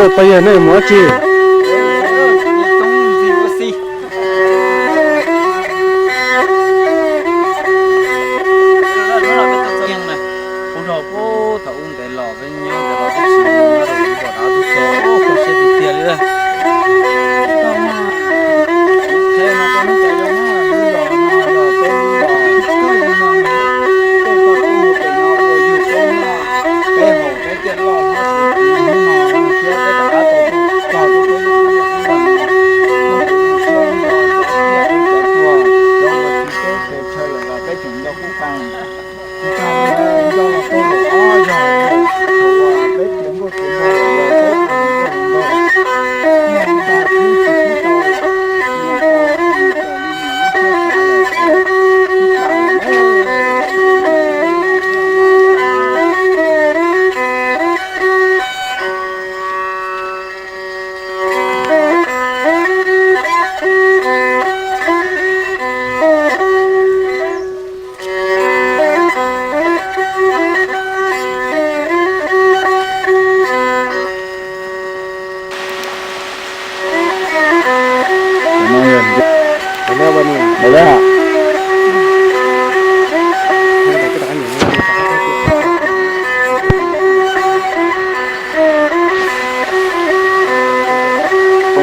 Pab yawg, nej mus dab tsi? Ub, thaum ub ntev los peb nyob ntawd los peb tsis nyob rau lub zos dab tub txog, kho siab tiag tiag li.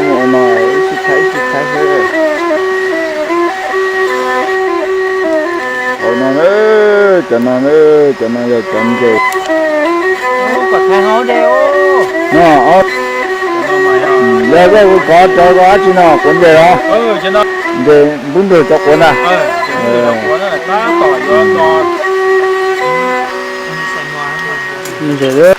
Ua no, ib sij thaiv ib sij thaiv xwb. Hauv no, cov no, cov no yog cov ntses. No, yog koj kuv kov rau koj dab tsi no, kuv ntses los? Ntses npub ntug cov quav ntag. Ntses.